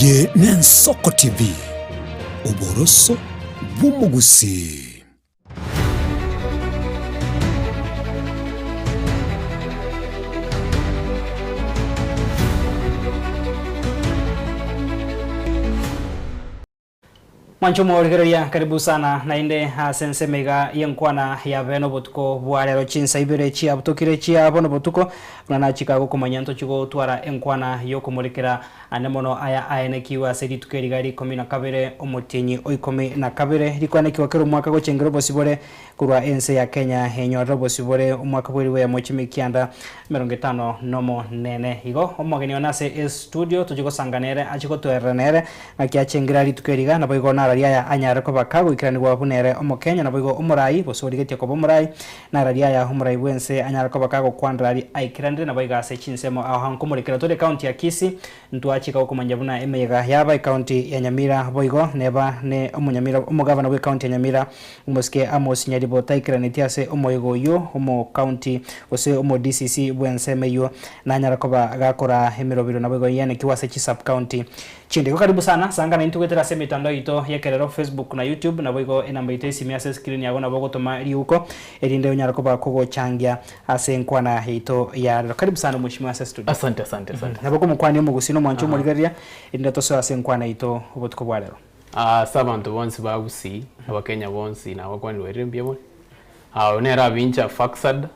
Eye n'Ensoko TV, oboroso bw'omogusii. Mwanche omorigereria, karibu sana naende ase ensemo iga y'enkwana ya bene obotuko bwa rero chinsa ibere chiabutokire chia bono botuko, buna nachika gokomanya ntochi gotwara enkwana y'okomorekera ande mono aya aenekiwe ase rituko eri iga rikomi na kabere omotienyi o ikomi na kabere rikwanekigwa kera omwaka gochengera obosibore korwa ense ya Kenya enyorere obosibore omwaka bw'eribu eyemo chimikianda emerongo etano nomo nene. Igo omogeni one ase estudio tochie gosanga nere achie gotoerera nere Naki achengera rituko eri iga, naboigo nararie aya anyare koba kagoikeranigwa buna ere Omokenya, naboigo omorai, gose origetie koba omorai, nararie aya omorai bw'ense anyare koba kagokwanera aria aikeranire, naboigo ase chinsemo ao ao nkomorekera tore ekaunti ya Kisii, ntwachika gokomanyia buna emeyega yaba ekaunti ya Nyamira boigo neba ne omonyamira omogavana bw'ekaunti ya Nyamira omosike Amos Nyaribo taikeranetie ase omoyega oyio omokaunti gose omo DCC bw'ensemo eyio nanyara koba gakoraa emerobiro naboigo yenekigwe ase chisubcounty Chinde. Igo karibu sana, sanga naintwe goetera ase emetandao yaito y'ekerero, Facebook na YouTube, naboigo enamba yaito y'esimi ase escreen yago nabo ogotoma riuko, erinde onyare koba kogochangia ase enkwana yaito ya rero. Karibu sana omweshimiwa ase studio. Asante asante asante. Nabo okomokwania omogusii na omwancha omorigereria, erinde tosoe ase enkwana yaito obotuko bwa rero. Ase abanto bonsi ba Gusii, Abakenya bonsi nabakwanire bwairire mbuya more. Oyo nere Abincha Faxad,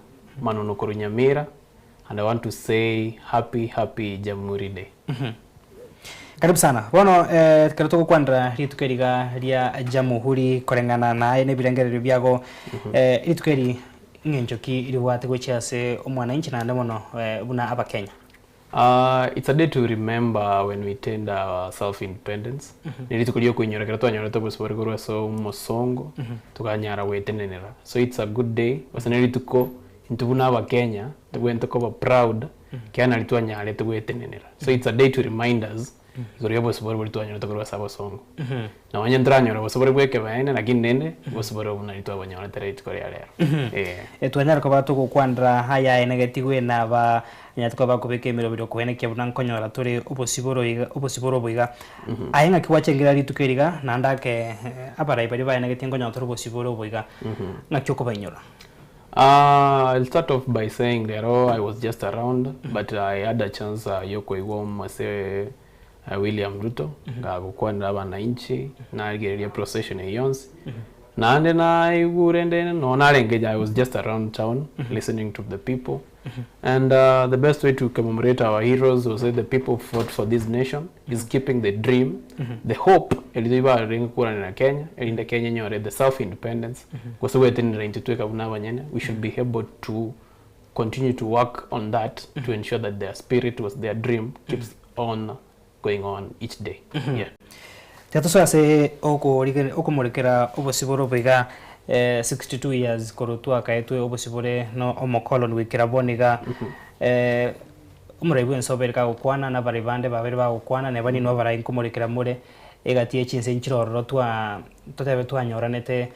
Manono korwa Nyamira, and I want to say happy happy Jamhuri day. Karibu sana. Bono ekero togokwanera rituko eri iga ria Jamuhuri koreng'ana naye na ebirengererio biago, rituko eri ng'encho ki ribwate gochia ase omwananchi naende mono buna abakenya? It's a day to remember when we attained our self independence, ne rituko ria okoinyora ekero twanyorete obosibore korwa ase omosongo, tokanyara gwetenenera. So it's a good day, gose ne rituko intwe buna abakenya tobwenerete koba proud ekiagera nario twanyarete gwetenenera. So it's a day to remind us igoro ya obosibore boria twanyorete korwa ase abasongo. Nonye ntoranyore obosibore bwa ekebeene lakini rende obosibore obwo nario twabonyorete rituko ria rero. Eeh. Twanyare koba togokwanera aya aenegetigwe na aba nyarete koba bakobeka emeroberi okoenekia buna nkonyora tore obosibore iga obosibore obo iga. Aye ng'aki gwachengera rituko eri iga naende ake abarai baria baenegetie nkonyora tore obosibore obo iga, ng'aki okobainyora? I'll start off by saying rero I was just around but I had a chance yokoigwa omose William Ruto gagokwanera abananchi narigereria procession eyio yonsi naende naigure nde no narenge I was just around town listening to the people and the best way to commemorate our heroes gose the people who fought for this nation is keeping the dream the hope erio barenge koranera Kenya erinde Kenya enyore the self independence Gose gwetenenera intwe tweka buna abanyene, we should be able to continue to work on that to ensure that their spirit was their dream keeps on going on each day. Yeah. Tiga tosoe ase okorigere okomorekera obosibore obo iga 62 years korwa twakaetwe obosibore no omokoloni goikera bono iga omorai bwense obeire kagokwana na abarai bande babeire bagokwana neba ninwe abarai nkomorekera more egati ye chinse nchire ororo twa totebe twanyoranete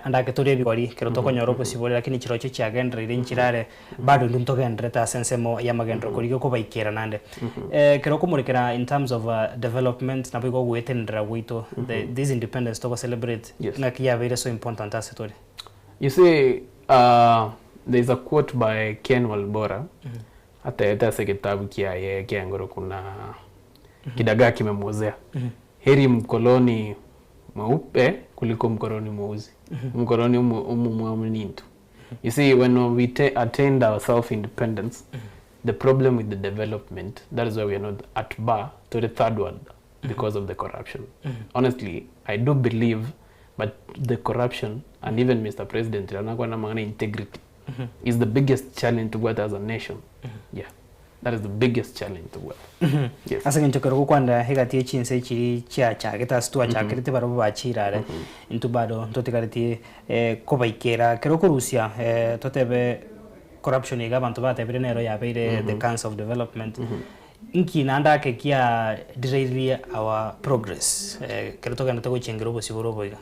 ande ake tore ebigori ekero tokonyora obosibore lakini chirochio chiagendereire nchire are bado intwe ntogendererete ase ensemo y'amagenderero korigia okobaikera naende. Ekero okomorekera in terms of development nabo igo ogoetenenera gwaito the this independence togo celebrate Yes. ng'aki yabeire so important ase tore. You see, there is a quote by Ken Walbora, atebete ase egetabu kiaye kiaye kuna kidagaa kimemwozea. Heri mkoloni mweupe kuliko mkoloni mweusi. Mkoloni omomwamu nintwe. You see when we attained our self independence, the problem with the development, that is why we are not at bar to the third world because of the corruption. Honestly, I do believe but the corruption and even Mister President riria nakwana amang'ana ya integrity is the biggest challenge tobwate as a nation. Yeah. That is the biggest challenge tobwate. Yes. Ase eng'encho ekero ogokwanera egati ye chinse chiria chiachagete ase twachakerete barabwo bachire are, intwe bado ntotigaretie kobaikera. Ekero okorusia totebe corruption iga abanto batebire nero yabeire the cancer of development, inki naende ake kia derailirie our progress ekero togenderete gochengera obosio bore obo iga?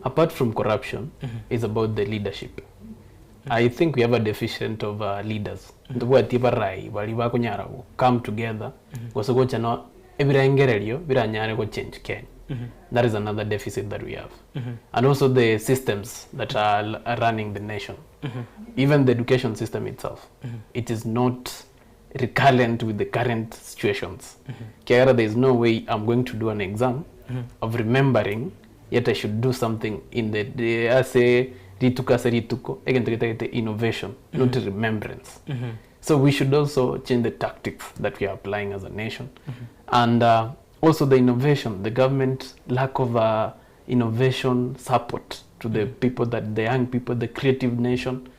Apart from corruption, is about the leadership. I think we have a deficient of leaders. Ntobwati abarai baria bakonyara go come together gose gocha no. Ebirengererio biranyare go change Kenya. That is another deficit that we have. And also the systems that are running the nation. Even the education system itself, it is not recurrent with the current situations. Kiagera there is no way I'm going to do an exam of remembering yet I should do something in the, the ase rituko ase rituko egento getagete innovation not remembrance. So we should also change the tactics that we are applying as a nation. And also the innovation, the government lack of innovation support to the people that the young people, the creative nation.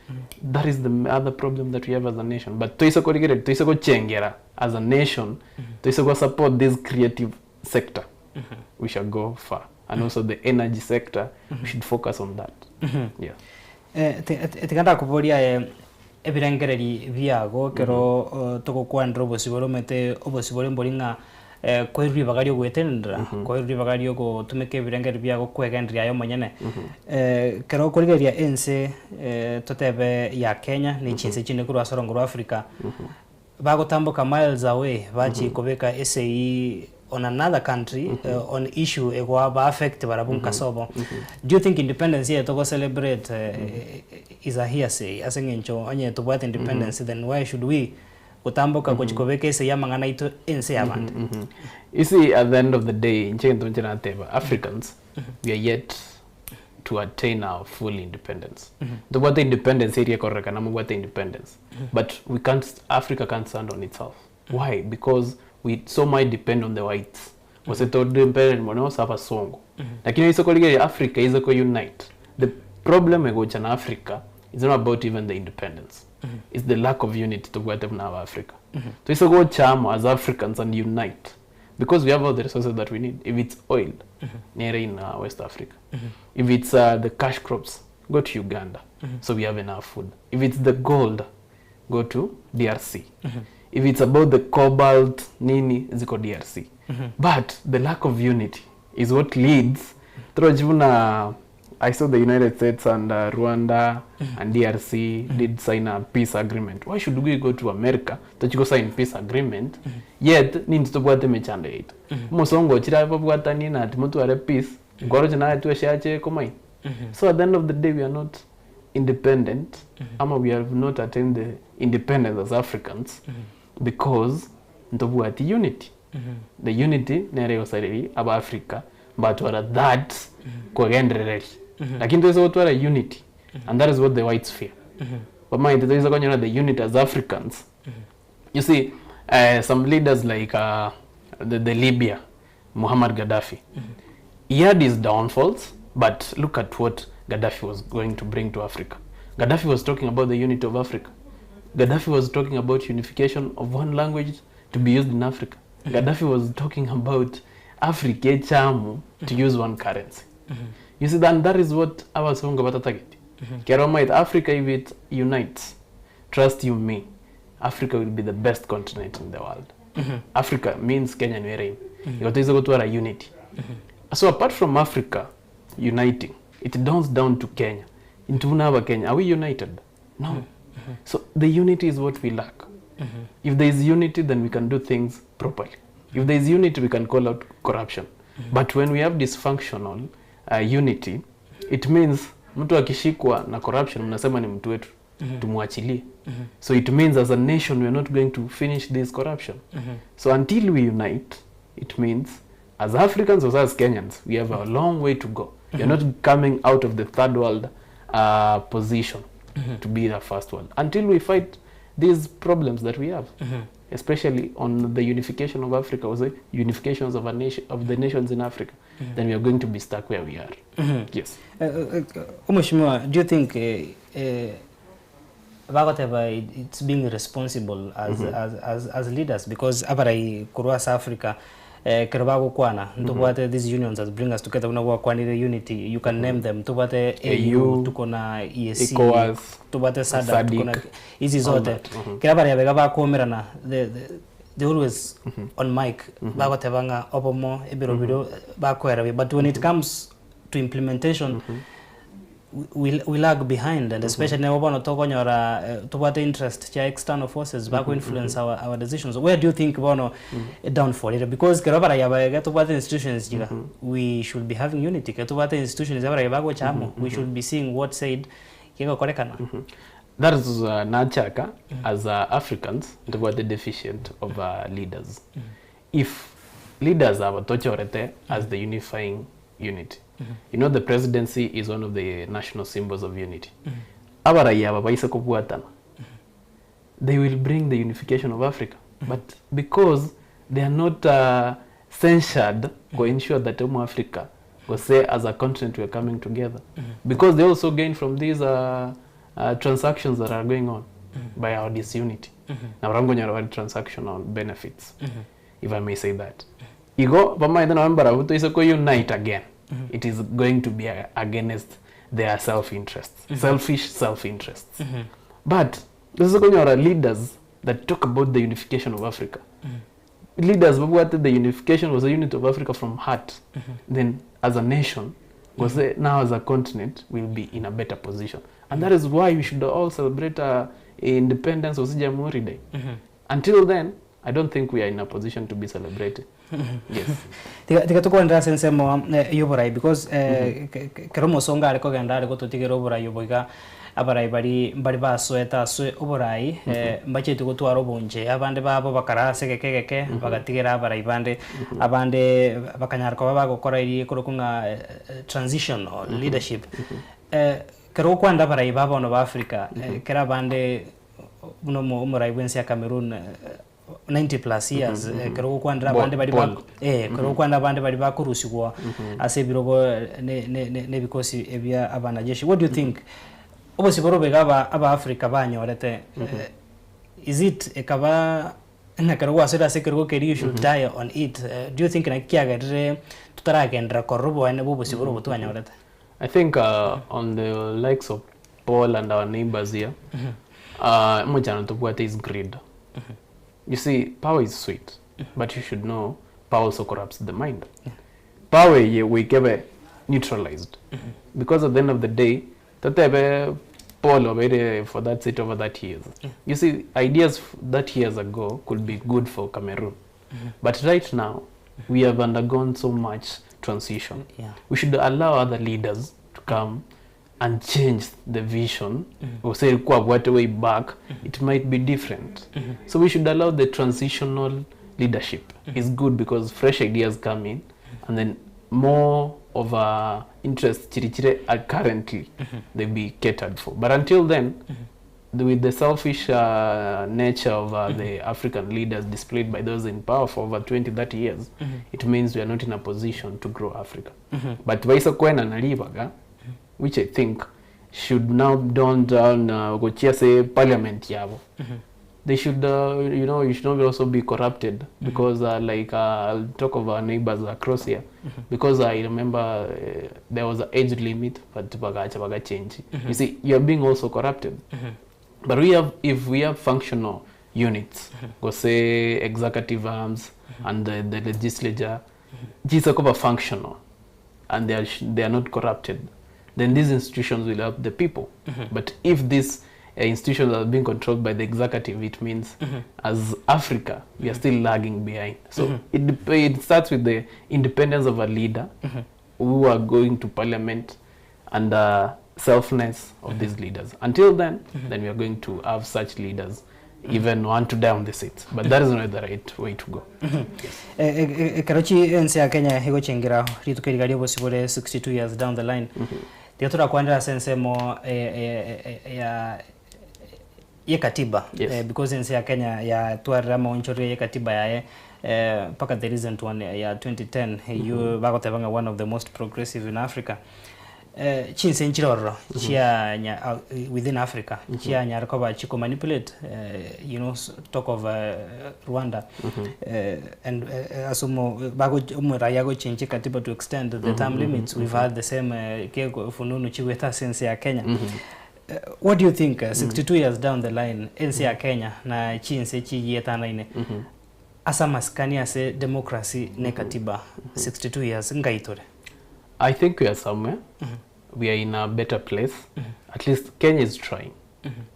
That is the other problem that we have as a nation. But toise korigereria, toise gochengera as a nation, toise go support this creative sector, we shall go far. And also the energy sector, we should focus on that. Yeah. Eh, ti- ti- tiga ndakoboria aye ebirengereri biago ekero eh, togokwanera obosibore omanyete obosibore mbori ng'a eh, koirwa ribaga ria ogoetenenera koirwa ribaga ria ogotumeka ebirengereri biago kwegendereria aye omonyene. Eh, ekero okorigereria ense eh, totebe ya Kenya na chinse chinde korwa ase orongo rwa Africa, bagotamboka miles away bachie kobeka esegi on another country on issue egoa affect barabwo nkasobo. Do you think independence eye togo celebrate is a hearsay ase eng'encho onye tobwate independence then why should we gotamboka gochi kobeka esegi amang'ana aito ense y'abande? You see, at the end of the day, inche gento inche nateba, Africans, we are yet to attain our full independence. Ntobwate independence eria ekororekana mobwate independence. But we can't, Africa can't stand on itself. Why? Because we so much depend on the whites. Gose to depend mono ase abasongo. Lakini oise korigereria Africa ize ko unite. The problem egocha na Africa is not about even the independence. It's the lack of unity tobwate buna aba Africa. Toise gocha amo as Africans and unite. Because we have all the resources that we need. If it's oil, nere in West Africa. If it's the cash crops, go to Uganda. So we have enough food. If it's the gold, go to DRC. If it's about the cobalt, nini, ziko DRC. But the lack of unity is what leads. Torochi buna I saw the United States and Rwanda and DRC did sign a peace agreement. Why should we go to America tochi go sign peace agreement yet ninto tobwate emechando yaito. Omosongo ochire ababwatanie na ati motware peace nkoroche naye tweshache ekomaini. So at the end of the day we are not independent ama we have not attained the independence as Africans because ntobwati unity. The unity nere egosareria aba Africa mbatwara that kwegenderereria. Lakini toise gotwara unity and that is what the whites fear. Bamaete toise konyora the unity as Africans. You see some leaders like the Libya, Muammar Gaddafi. He had his downfalls, but look at what Gaddafi was going to bring to Africa. Gaddafi was talking about the unity of Africa. Gaddafi was talking about unification of one language to be used in Africa. Gaddafi was talking about Africa echamu to use one currency. You see, then that is what abasongo batatageti. Kero omanyete Africa if it unites, trust you me, Africa will be the best continent in the world. Africa means Kenya nere ime. Igo toise gotwara unity. So apart from Africa uniting, it downs down to Kenya. Intwe buna abakenya, are we united? No. So the unity is what we lack. If there is unity, then we can do things properly. If there is unity, we can call out corruption. But when we have dysfunctional unity, it means mtu akishikwa na corruption mnasema ni mtu wetu, tumwachilie. So it means as a nation we are not going to finish this corruption. So until we unite, it means as Africans or as Kenyans, we have a long way to go. We are not coming out of the third world position to be the first world until we fight these problems that we have, especially on the unification of Africa, or the unifications of a nation, of the nations in Africa, then we are going to be stuck where we are. Yes. Omweshimiwa, do you think bagoteba it's being responsible as, as leaders because abarai korwa ase Africa ekero bagokwana ntobwate these unions that bring us together buna gwakwanire unity you can name them tobwate AU, AU, tuko na EAC, ECOWAS, tobwate SADC, SADC, tuko na hizi all zote that. Kera baria bega bakomerana they always on mic bagoteba ng'a obomo ebiro biro bakoera but when it comes to implementation. We we lag behind and especially nabo bono tokonyora tobwate interest chia external forces bako influence our our decisions. Where do you think bono downfall ere? Because kero abarai aba iga tobwate institutions iga we should be having unity. Kero tobwate institutions abarai bagocha amo we should be seeing what said kegokorekana. That is nachaka as Africans ntobwate deficient of leaders. If leaders aba tochorete as the unifying unity. You know the presidency is one of the national symbols of unity. Abarai aba baise kobwatana they will bring the unification of Africa but because they are not censured go ensure that omo Africa gose as a continent we are coming together because they also gain from these transactions that are going on by our disunity. Nabarabwo nkonyora bare transactional benefits if I may say that. Igo bamaete nonye mbarabwo toise ko unite again it is going to be against their self interests selfish self interests but toise konyora leaders that talk about the unification of Africa leaders babwate the unification gose unity of Africa from heart then as a nation gose now as a continent we'll be in a better position and that is why we should all celebrate independence gose Jamhuri day until then I don't think we are in a position to be celebrating. Yes. Tiga tiga tokwanere ase ensemo y'oborai because kero omosongo are kogenda are gototigera oborai obo iga, abarai baria mbare basoete ase oborai mbacheti gotwara obonche, abande babo bakara ase egeke egeke bagatigera abarai bande, abande bakanyara koba bagokora eria ekorokwa ng'a transitional leadership. Kero gokwanera abarai ba bono ba Africa, kera abande Buna omorai bw'ense ya Cameroon 90 plus years ekero gokwanera abande baria ba eh ekero gokwanera abande baria bakorusigwa ase ebirogo ne ne ne ebikosi ebia abanajeshi. What do you think obosibore obo iga aba aba Africa banyorete is it ekaba ng'a ekero gwasoire ase ekerogo keria you should die on it do you think naki kiagerire totaragenderera korora oboene bwa obosibore obo twanyorete? I think on the likes of Paul and our neighbors here, omochando tobwate is greed. You see, power is sweet, but you should know power also corrupts the mind. Power eye goika ebe neutralized because at the end of the day, totebe Paul obeire for that seat over 30 years. You see, ideas 30 years ago could be good for Cameroon. But right now, we have undergone so much transition. We should allow other leaders to come and change the vision gose kwabwate way back it might be different so we should allow the transitional leadership is good because fresh ideas come in and then more of uh, interest chiri chire are currently they be catered for but until then with the selfish uh, nature of uh, the African leaders displayed by those in power for over 20 30 years it means we are not in a position to grow Africa but baisa kwena naribaga which I think should now don't down gochia ase parliament yabo they should you know you should not also be corrupted because like I'll talk of our neighbors across here because I remember there was an age limit but bagacha bagachange you see you are being also corrupted but we have if we have functional units gose executive arms and the legislature chisa koba functional and they are not corrupted then these institutions will help the people but if these institutions are being controlled by the executive it means as Africa we are still lagging behind so it starts with the independence of a leader who are going to parliament and the selfness of these leaders until then then we are going to have such leaders even want to die on the seats but that is not the right way to go. Ekero chi ense ya Kenya egochengera rituko eriga ri'obosibore 62 years down the line, tiga torakwanere ase ensemo ya y'ekatiba because ense ya Kenya yatwarire amaonchoreria y'ekatiba yaye mpaka the recent one ya 2010 eyio bagoteba ng'a one of the most progressive in Africa. Chinse nchire ororo chia within Africa chianyare koba chiko manipulate you know talk of Rwanda and ase omo bago omoraia agochenchia katiba to extend the term limits we've had the same fununu chigwete ase ense ya Kenya. What do you think 62 years down the line ense ya Kenya na chinse chiyietanaine ase amasikani ase democracy ne katiba 62 years ngai tore? I think we are somewhere. we are in a better place at least Kenya is trying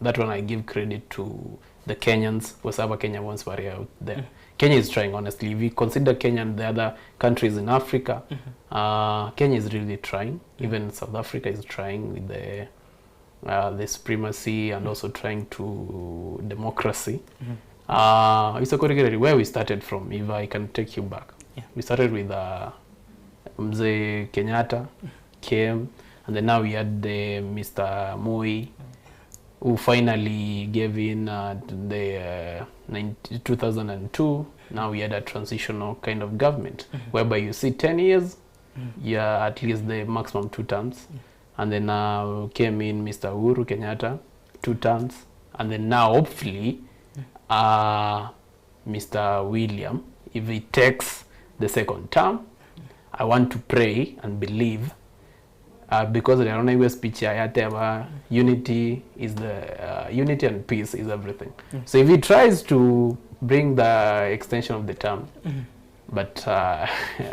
that one I give credit to the Kenyans gose abakenya bonsi bare out there Kenya is trying honestly if you consider Kenya and the other countries in Africa uh, Kenya is really trying even South Africa is trying with the uh, the supremacy and also trying to democracy uh, ise korigereria where we started from if I can take you back Yeah. we started with uh, Mzee Kenyatta came and then now we had the Mr. Moi who finally gave in at the 90, 2002 now we had a transitional kind of government whereby you see 10 years yeah at least the maximum two terms and then uh, came in Mr. Uhuru Kenyatta two terms and then now hopefully uh, Mr. William if he takes the second term I want to pray and believe uh, because rero naigwe speech yaye ateba unity is the uh, unity and peace is everything so if he tries to bring the extension of the term but uh,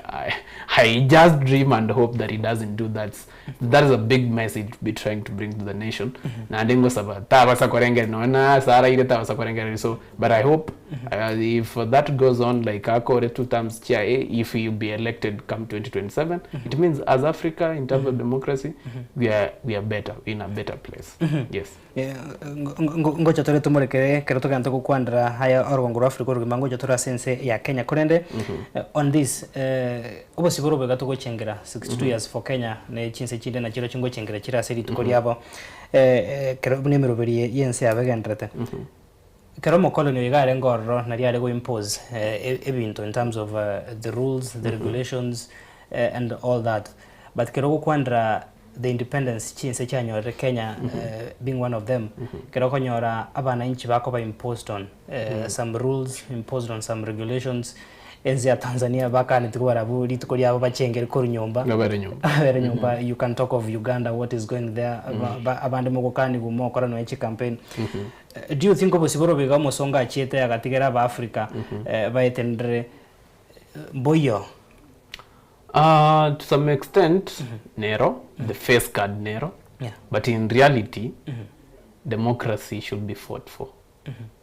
I, I just dream and hope that he doesn't do that that is a big mess he'd be trying to bring to the nation naende ngosaba tabasa korengereria nonya na ase araire tabasa korengereria so but I hope uh, if that goes on like akore two terms chiaye if he be elected come 2027 it means as Africa in terms of democracy we are, we are better we in a better place yes Eh, ngocha tore tomorekere kero togenda togokwanera aya orogongo rwa Africa orogima ngocha tore ase ense ya Kenya korende eh, on this eh, obosibore obo iga togochengera 62 years for Kenya ne chinse chinde nachiro chingochengera chire ase rituko riabo eh, eh, kero buna emeroberi ye- yense yabo egenderete Ekero omokoloni oyo iga arenge ororo nario are go impose ebinto in terms of the rules, the regulations and all that. But ekero ogokwanera the independence chinse chianyorire Kenya being one of them, ekero okonyora abananchi bakoba imposed on some rules, imposed on some regulations, ense ya Tanzania bakaneti barabwo rituko riabo bachengere korwa nyomba. Babere nyomba. Babere nyomba. You can talk of Uganda, what is going there, abande mogokanigwa mokora nonya chicampaign. Do you think obosibore obo iga omosongo achiete agatigera aba-Africa baetenenere mboiyo? Uh, to some extent nero the face card nero Yeah. but in reality democracy should be fought for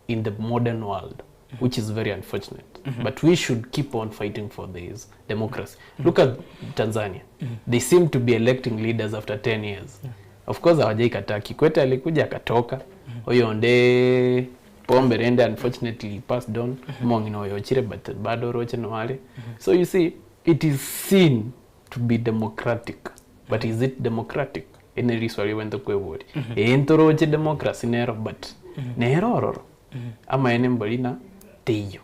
in the modern world which is very unfortunate but we should keep on fighting for this democracy look at Tanzania they seem to be electing leaders after 10 years of course hawajaikataa Kikwete alikuja akatoka oyonde Pombe rende unfortunately passed on omong'ina oyo ochire but bado oroche noare so you see it is seen to be democratic but is it democratic eri neriswali obwenerete kweboria ee ntoroche democracy nero but nere ororo amaene mbori na teiyo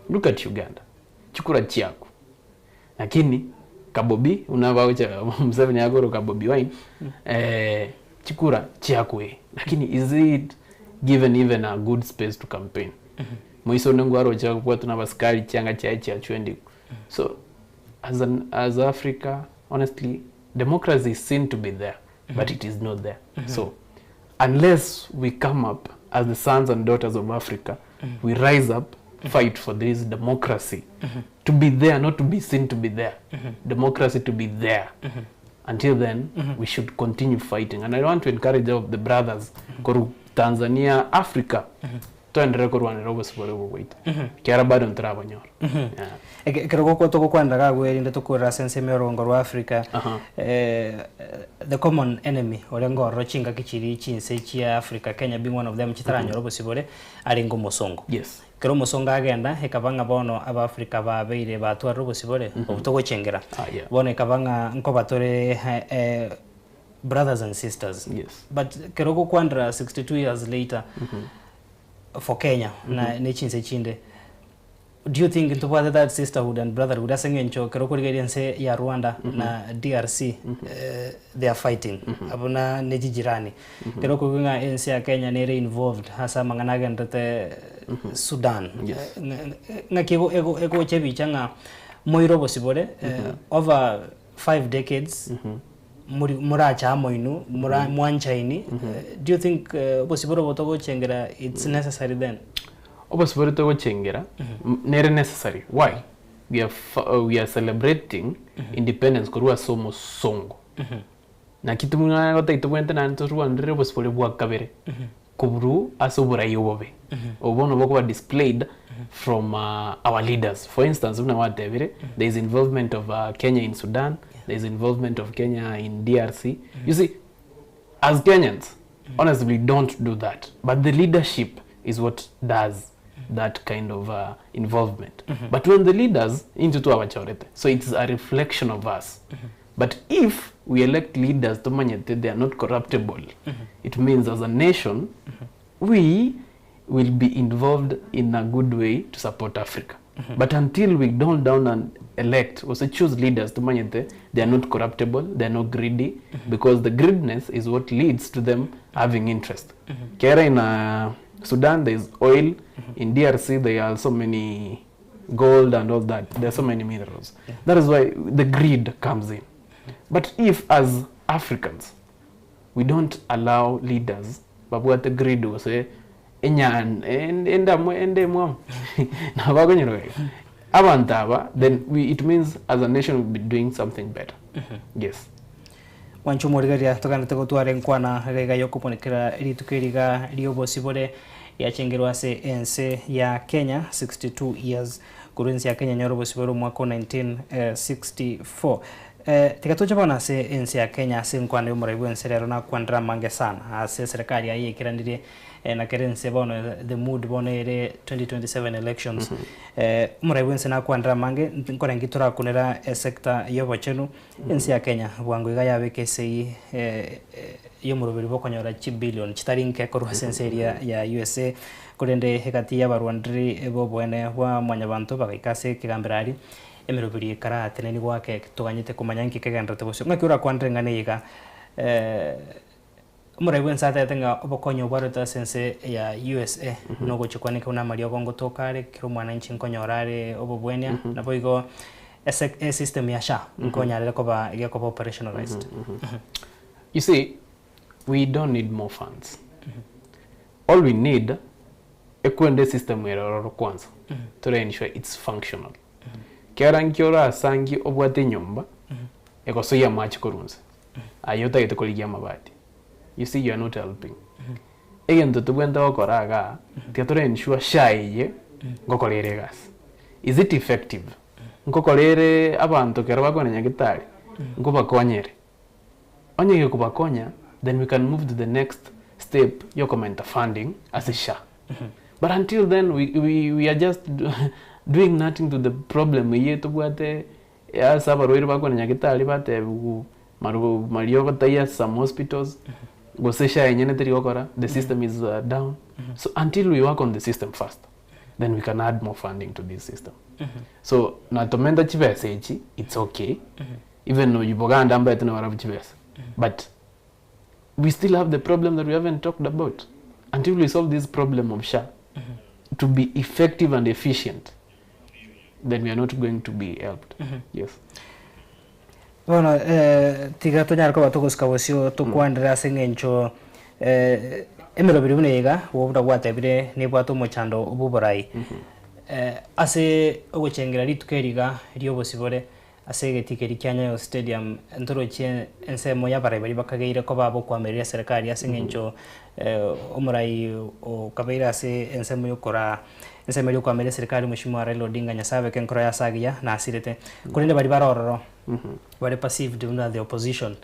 look at Uganda chikura chiaku Lakini kabobi buna bagocha Museveni akoroka Bobi Wine eh, chikura chiakwe lakini is it given even a good space to campaign moiso onde ngwaroche akobwatwa na abasikari chianga chiaye chiachwendikwa so as, an, as Africa honestly democracy is seen to be there but it is not there so unless we come up as the sons and daughters of Africa we rise up fight for this democracy to be there not to be seen to be there democracy to be there until then we should continue fighting and I want to encourage all the brothers koru Tanzania Africa toenderere korwanera obosibore obo bwaito ekiagera bado ntorabonyora Yeah. Eke- Ekero gokwa togokwanera gagwo erinde tokorera ase ensemo ya orogongo rwa Africa Aha. eh, the common enemy orenge ororo chingaki chiria chinse chia Africa Kenya being one of them chitaranyora obosibore arenge omosongo. Yes. Ekero omosongo agenda ekaba ng'a bono abafrica babeire batwarire obosibore obo togochengera. Ah, yeah. Bono ekaba ng'a nkoba tore eh, brothers and sisters. Yes. But ekero ogokwanera 62 years later for Kenya na ne chinse chinde Do you think ntobwate that sisterhood and brotherhood ase eng'encho ekero okorigereria ense ya Rwanda na DRC eh, they are fighting abwo na ne chijirani ekero okoigwa ng'a ense ya Kenya nere involved ase amang'ana agenderete Sudan Yes. Eh, ng'a- ng'aki ego- ego- egocha ebicha ng'a moire obosibore eh, over five decades muri morache amo inwe mora mwanchaini eh, do you think eh, obosibore obo togochengera it's necessary then? Obosibore togochengera nere necessary why we are, we are celebrating independence korwa ase omosongo. Naki tobwenerete goteba tobwenerete naende torwanere obosibore bwa kabere korwa ase oborai obobe. Obo bono bokoba displayed from our leaders. For instance buna gwatebire, there is involvement of Kenya in Sudan, there is involvement of Kenya in DRC. You see, as Kenyans, honestly we don't do that, but the leadership is what does that kind of involvement. But when the leaders, intwe twabachorete, so it's a reflection of us. But if we elect leaders tomanyete they are not corruptible, it means as a nation we will be involved in a good way to support Africa. But until we don't down and elect gose choose leaders tomanyete they are not corruptible, they are not greedy, because the greediness is what leads to them having interest. Kera in Sudan there is oil, in DRC there are so many gold and all that, there are so many minerals. That is why the greed comes in. But if as Africans we don't allow leaders babwate greed gose enyan endamwa endemwamu nabo bakonyora iga abanto aba then we it means as a nation we'll be doing something better. Yes. Mwanche omorigereria togenderete gotwara enkwana iga iga yokomonekera rituko eri iga ri'obosibore riachengerwe ase ense ya Kenya 62 years korwa ense ya Kenya enyore obosibore omwaka o 1964. Tiga toche bono ase ense ya Kenya ase enkwana y'omorai bw'ense rero nakwanire amange sana ase eserekari aye yaikeranire na kera ense bono the mood bono ere 2027 elections. Omorai bw'ense nakwanire amange nkorengi torakunera esector y'obochenu Ense ya Kenya bwango iga yabeka esegi y'omoroberi bw'okonyora chibillion chitari nke korwa ase ense eria ya usa, korende egati y'abarwaneri b'oboene bwa mwanyabanto bagaika ase ekegambero aria, emeroberi ekaratenenigwa ake toganyete komanya nki kegendererete bosio. Ng'aki orakwanere eng'ana eye iga? Omorai bw'ense atebete ng'a obokonyi obwo arwete ase ense ya usa nogochia kwane buna amariogo ngotoka are, kera omwananchi nkonyora are obobwenia, naboigo ese esystem ya SHA nkonyarere koba gekoba operationalized. You see, we don't need more funds. All we need, ekwende esystem ere ororo kwanza, tore ensure it's functional. Kera nki orasangie obwate enyomba, egosoyia amache korwa inse, Aye otagete korigia amabati, you see you are not helping. Egento tobwenerete gokora igaa, tiga tore ensure SHA eye ngokora ere egasi. Is it effective? Nkokora ere abanto ekero bakogenda nyagetari, nkobakonya ere? Onye gekobakonya, then we can move to the next step ya okomenta funding ase SHA. But until then we, we, we are just doing nothing to the problem eye tobwate Ase abarwaire bakwana nyagetari batebiwu mariogo taiyo ase some hospitals, gose SHA enyene teri gokora, the system is down. So until we work on the system first, then we can add more funding to this system. So natomenta chibesa echi, it's okay, even oywo Buganda mbaete nabarabwo chibesa, but we still have the problem that we haven't talked about. Until we solve this problem of SHA to be effective and efficient, then we are not going to be helped. Yes. Bono tiga tonyare koba togosika bosio tokwanere ase eng'encho emeroberi buna eye iga, obo buna gwatebire nebwate omochando bw'oborai. Ase ogochengera rituko eri iga ri'obosibore, Ase egetii keria kia Nyayo Stadium ntorochie ensemo y'abarai baria bakageire koba abokoamereria eserekari ase eng'encho omorai okabeire ase ensemo yokoraa ensemo eria okoamereria eserekari Mheshimiwa Raila Odinga Nyasae abeke enkoro yaye ase agiya nasirete. Korende baria bare ororo bare perceived buna the opposition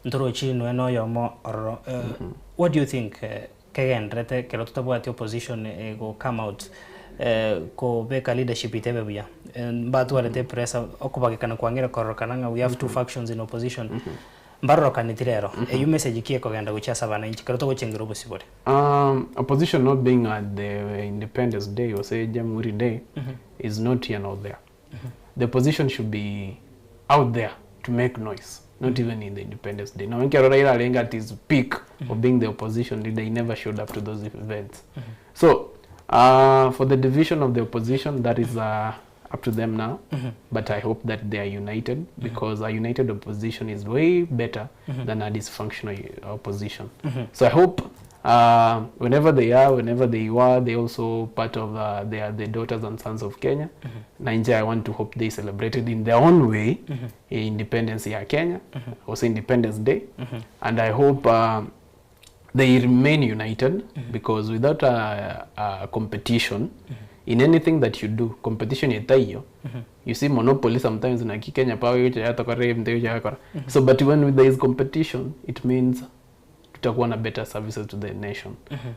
ntorochi inwe noyomo ororo. What do you think Kegendererete ekero totabwati opposition ego come out kobeka leadership ito ebe buya. Mbatwarete epressure okobagekana kwang'ire kororokana ng'a we have two factions in opposition. Mbarorokaneti rero. Eyio message ki ekogenda gochia ase abananchi ekero togochengera obosibore? Opposition not being at the Independence Day gose Jamhuri Day is not here nor there. The opposition should be out there to make noise, not even in the Independence Day. Nonye ekero Raila arenge at his peak of being the opposition leader, he never showed up to those events. So, for the division of the opposition, that is up to them now, but I hope that they are united because a united opposition is way better than a dysfunctional opposition. So I hope Whenever they are, whenever they were, they also part of they are the daughters and sons of Kenya. Na inche I want to hope they celebrated in their own way independence ya Kenya, gose Independence Day. And I hope they remain united because without a, a competition in anything that you do, competition etaiyo. You see monopoly sometimes naki Kenya Power yocha yatokora ebinto ebicha yakora. So but when there is competition, it means tutakuwa na better services to the nation.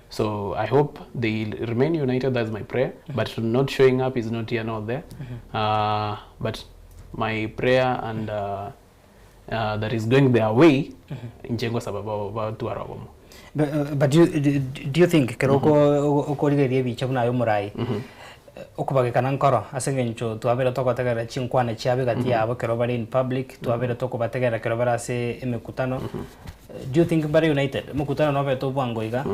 So I hope they remain united, that's my prayer. But not showing up is not here nor there. But my prayer and that is going their way, inche ngosaba batware obomo. But do you think kero okorigereria ebicha buna aye omorai okobagekana nkoro ase eng'encho twabere togotegerera chinkwana chiabo egati yabo ekero bare in public twabere tokobategerera ekero bare ase emekutano do you think mbare united omokutano nobete obwango iga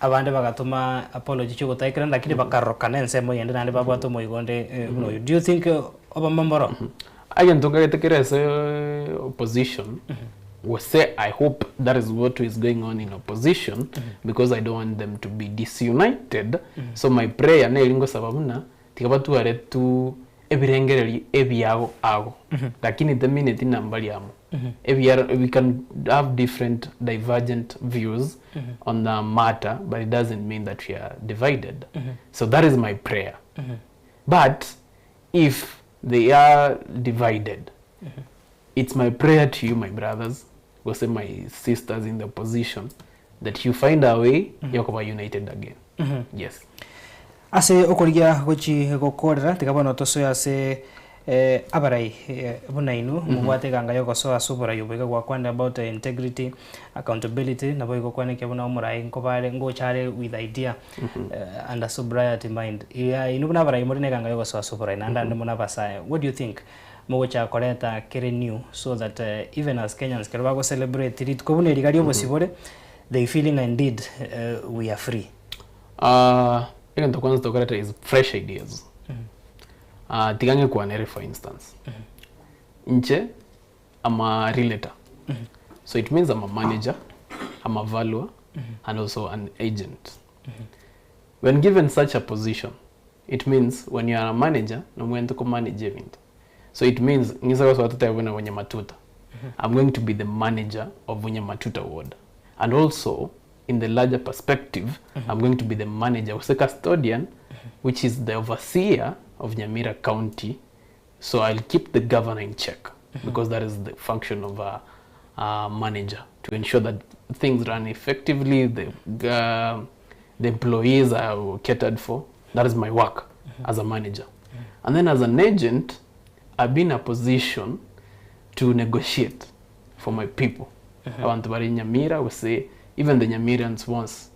abande bagatoma apology chiogotaikerana lakini bakarorokana ensemo eyende naende babwate omoigo onde buna oyo do you think obomo mboro? Egento nkagete kere ase opposition gose I hope that is what is going on in opposition because I don't want them to be disunited so my prayer neri ngosaba buna tiga batware tu ebirengererio ebiago ago lakini the minute nambari amo ebiaro we can have different divergent views on the matter but it doesn't mean that we are divided so that is my prayer but if they are divided it's my prayer to you my brothers gose my sisters in the opposition that you find a way yokoba united again yes. Ase okorigia gochi gokorera, tiga bono tosoe ase abarai buna inwe, mobwate eganga y'ogosoa ase oborai obo iga gwakwanire about integrity, accountability, nabo igo okwanekia buna omorai nkoba are ngocha are with idea and a sobriety mind. Inwe buna abarai more na eganga y'ogosoa ase oborai naende ande muna abasae, what do you think mogocha koreta kere new so that even as Kenyans ekero bago celebrate rituko buna eri iga ri'obosibore, they feeling indeed we are free? Egento kwanza tokoreta is fresh ideas. Tiga ng'ekwanere for instance, inche am a realtor, so it means I'm a manager, I'm a valuer and also an agent. When given such a position, it means when you are a manager, nomwenerete ko manage ebinto. So it means ng'ise gosoa totebe buna Bunyamatuta, I'm going to be the manager of Bunyamatuta ward and also in the larger perspective, I'm going to be the manager gose custodian which is the overseer of Nyamira county so I'll keep the governor in check because that is the function of a, a manager to ensure that things run effectively, the, the employees are catered for. That is my work as a manager. And then as an agent, I've been in a position to negotiate for my people. Abantu bari Nyamira gose even the Nyamirans once.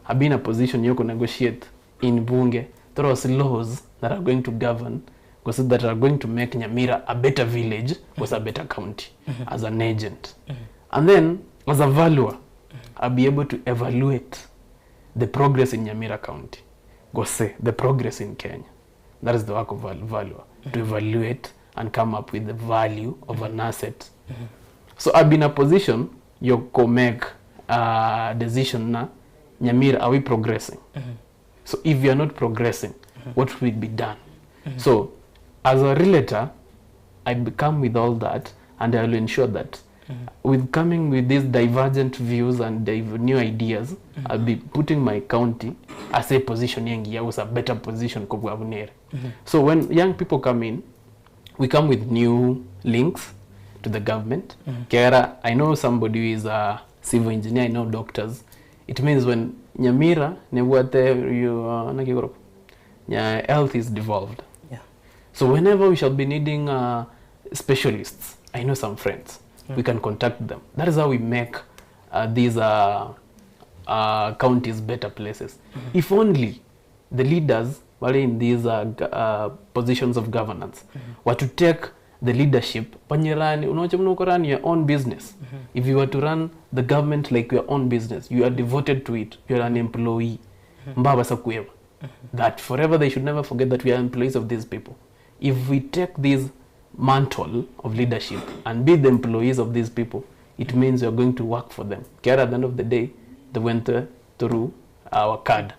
I've been in a position yoko negotiate in bunge towards laws that are going to govern gose that are going to make Nyamira a better village gose a better county as an agent. And then as a valuer, I'll be able to evaluate the progress in Nyamira County gose the progress in Kenya. That is the work of valuer, to evaluate and come up with the value of an asset. So I've been in a position yoko make a decision na Nyamira, are we progressing? So if you are not progressing, what will be done? So as a realtor, I become with all that and I will ensure that with coming with these divergent views and new ideas, I'll be putting my county as a position yengi was a better position kobwa bunere. So when young people come in, we come with new links to the government. Kera, I know somebody who is a civil engineer, I know doctors. It means when Nyamira nebwate you nakigoro health is devolved. So whenever we shall be needing specialists, I know some friends. We can contact them. That is how we make these counties better places. If only the leaders were in these positions of governance were to take the leadership, panyerani, unaocha mna run your own business. If you were to run the government like your own business, you are devoted to it, you are an employee. Mbaba sakueva. That forever they should never forget that we are employees of these people. If we take this mantle of leadership and be the employees of these people, it means we are going to work for them. Care at the end of the day, they went to through our card.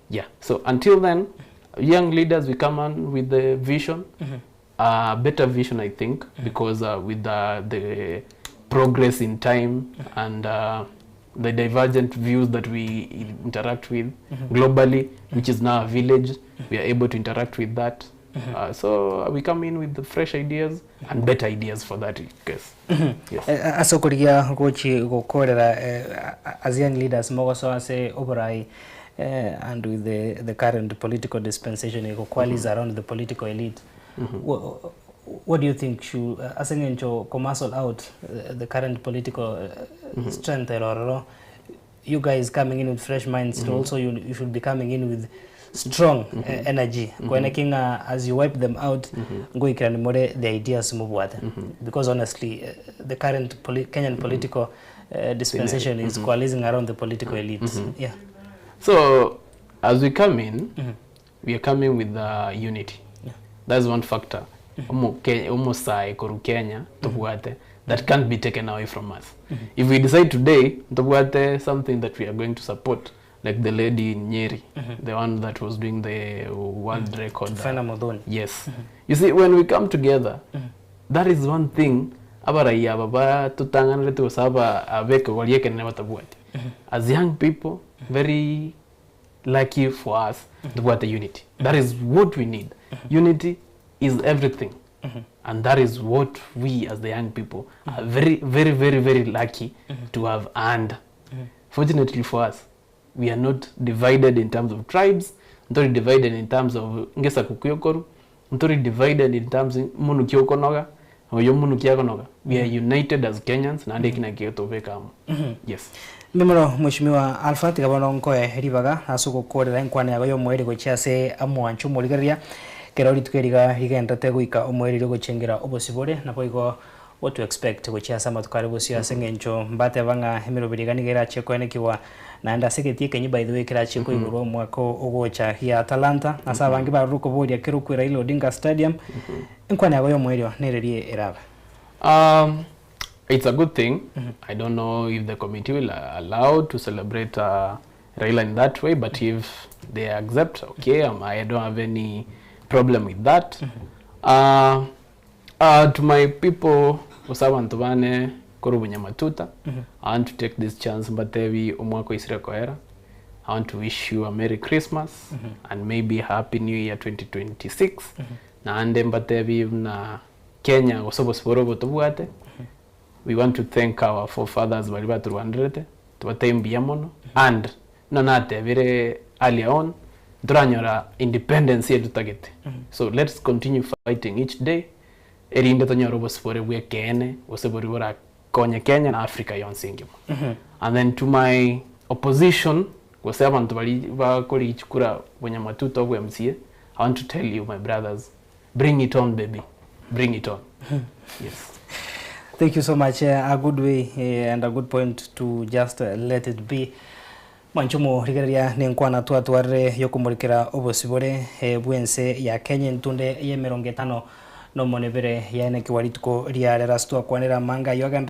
Yeah. So until then, young leaders, we come on with the vision, a better vision, I think, because with the progress in time and the divergent views that we interact with globally, which is now a village, we are able to interact with that. So we come in with the fresh ideas and better ideas for that case. Yes. Ase okorigia gochi gokorera as young leaders mogosoa ase oborai and with the current political dispensation egoqualize around the political elite, what do you think should ase eng'encho komuscle out the current political strength ere ororo, you guys coming in with fresh minds, also you should be coming in with strong energy koeneki ng'a as you wipe them out ngoikerani more the ideas mobwate, because honestly the current Kenyan political dispensation is coalescing around the political elite, yeah. So as we come in, we are coming with unity. That's one factor. Omosae koru Kenya tobwate that can't be taken away from us. If we decide today tobwate something that we are going to support, like the lady in Nyeri, the one that was doing the world record. Fena Muthoni. Yes. You see, when we come together, that is one thing abaraiya aba batutang'anarete gose aba abeke goriekene batabwati. As young people, very lucky for us tubwate unity. That is what we need. Unity is everything. And that is what we as the young people are very, very, very, very lucky to have earned. Fortunately for us, we are not divided in terms of tribes, ntori divided in terms of ngesa kukuyokoru, ntori divided in terms munu kiokonoga, oyo munu kiakonoga. We are united as Kenyans na ndekina kiotobeka. Yes. Mimoro Mheshimiwa Alpha tiga nkoe ribaga ase ogokorera enkwana yago ya omoeri gochia ase amwancho omorigereria kero rituko eriga rigendete goika omoeri ogochengera obosibore nabo igo what to expect gochia ase amatuko are bosio ase eng'encho mbateba ng'a emeroberi iga nigo erachie koenekiwa naende ase egetii ekenyi by the way kerachie koigorwa omwaka ogocha gia Talanta ase abange barure okoboria kero okwe Raila Odinga Stadium enkwana yago ya omoerio nererie erabe. It's a good thing. I don't know if the committee will allow to celebrate Raila in that way, but if they accept, okay, I don't have any problem with that. To my people, osabantu bane koru Bunyamatuta, I want to take this chance mbatebi omwaka oisire koera. I want to wish you a Merry Christmas and maybe Happy New Year 2026. Naende mbatebi na Kenya gose obosibore obo tobwate. We want to thank our forefathers bari baturwanderete tubatee mbuya mono and no natebire earlier on ntoranyora independence yetu tagete, so let's continue fighting each day erinde tonyora obosibore bwa ekeene gose bori borakonya Kenya na Africa yonsi engima. And then to my opposition gose abantu bari bakora ichikura Bunyamatuta obwa MCA, I want to tell you, my brothers, bring it on, baby, bring it on. Yes. Thank you so much. A good way and a good point to just let it be. Mwanchumo rigereria nenkwana twatwarire yokumurikira obosibore bwense ya Kenya entunde ya 50 nomonebere yaenekiwa rituko riarera twakwanera manga yoga.